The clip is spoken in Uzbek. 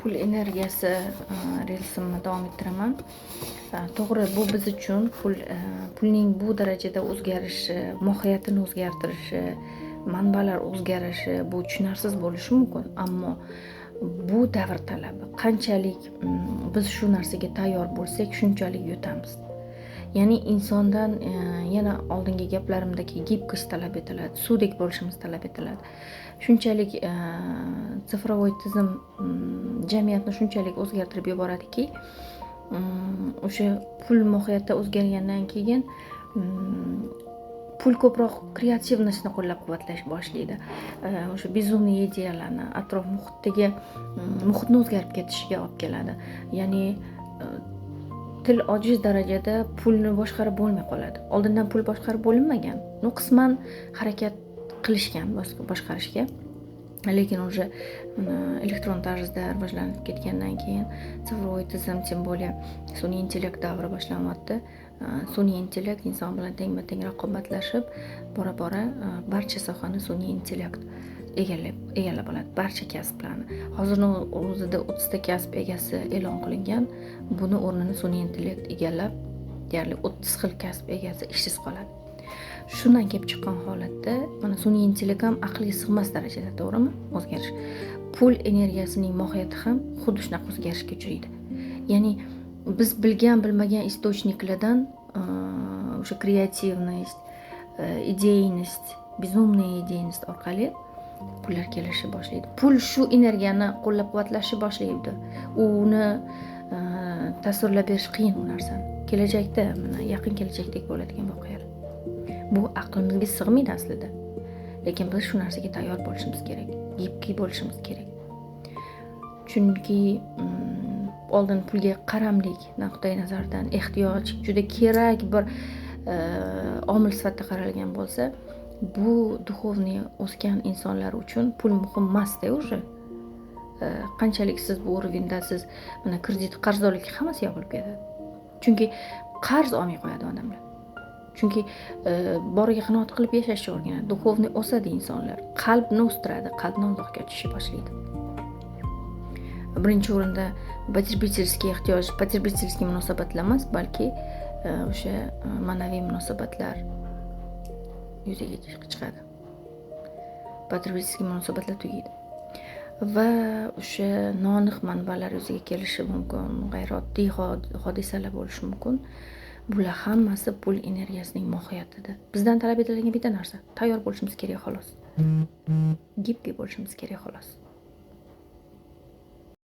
Pul energiyasi relsimni davom ettiraman. To'g'ri, bu biz uchun pulning bu darajada o'zgarishi, mohiyatini o'zgartirishi, manbalar o'zgarishi, bu tushunarsiz bo'lishi mumkin, ammo bu davr talabi. Qanchalik biz shu narsaga tayyor bo'lsak, shunchalik yutamiz. Ya'ni insondan yana oldingi gaplarimdagi гибкость talab etiladi, suvdek bo'lishimiz talab etiladi. Shunchalik цифровой tizim jamiyatni shunchalik o'zgartirib yuboradiki, o'sha pul mohiyati o'zgargandan keyin pul ko'proq креативность ni qo'llab quvvatlash boshlaydi. O'sha безумный ideyalarni, atrof muhitdagi muhitni o'zgarib ketishiga olib keladi. Ya'ni til ojiz darajada pulni boshqarib bo'lmay qoladi. Oldindan pul boshqarib bo'linmagan, ну, qisman harakat qilishgan boshqarishga, lekin уже elektron tarzda rivojlanib ketgandan keyin цифровой tizim, тем более sun'iy intellekt davri boshlanyapti. Sun'iy intellekt inson bilan tengma teng raqobatlashib, bora bora barcha sohani sun'iy intellekt egallab oladi, barcha kasblarni. Hozirni o'zida 30 ta kasb egasi e'lon qilingan. Buni o'rnini sun'iy intellekt egallab, deyarli 30 xil kasb egasi ishsiz qoladi. Shundan kelib chiqqan holatda, mana, sun'iy intellekt ham aqlga sig'mas darajada, to'g'rimi, o'zgarish. Pul energiyasining mohiyati ham xuddi shunaqa o'zgarishga uchraydi. Ya'ni biz bilgan, bilmagan источник lardan o'sha креативность, идейность, безумная идейность orqali pullar kelishni boshlaydi. Pul shu energiyani qo'llab quvvatlashni boshlaydi. Uni tasvirlab berish qiyin u narsani. Kelajakda, mana, yaqin kelajakdagi bo'ladigan voqealar bu aqlimizga sig'maydi aslida, lekin biz shu narsaga tayyor bo'lishimiz kerak, gibkiy bo'lishimiz kerak. Chunki oldin pulga qaramlik nuqtai nazaridan ehtiyoj, juda kerak bir omil sifatida qaralgan bo'lsa, bu духовный o'sgan insonlar uchun pul muhim emasda уже. Qanchalik siz bu уровень dasiz, mana, kredit qarzdorlik hammasi yopilib ketadi, chunki qarz olmay qo'yadi odamlar, chunki boriga qanoat qilib yashashni o'rganadi, духовный o'sadi insonlar, qalbni o'stiradi, qalbni Allohga ochishni boshlaydi. Birinchi o'rinda потребительский ehtiyoj, потребительский munosabatlar emas, balki o'sha ma'naviy munosabatlar yuzaga chiqadi, потребительский munosabatlar tugaydi va o'sha noaniq manbalar yuzaga kelishi mumkin, g'ayrioddiy hodisalar bo'lishi mumkin. Bular hammasi pul energiyasining mohiyatida. Bizdan talab etiladigan bitta narsa: tayyor bo'lishimiz kerak, xolos, гибкий bo'lishimiz kerak, xolos.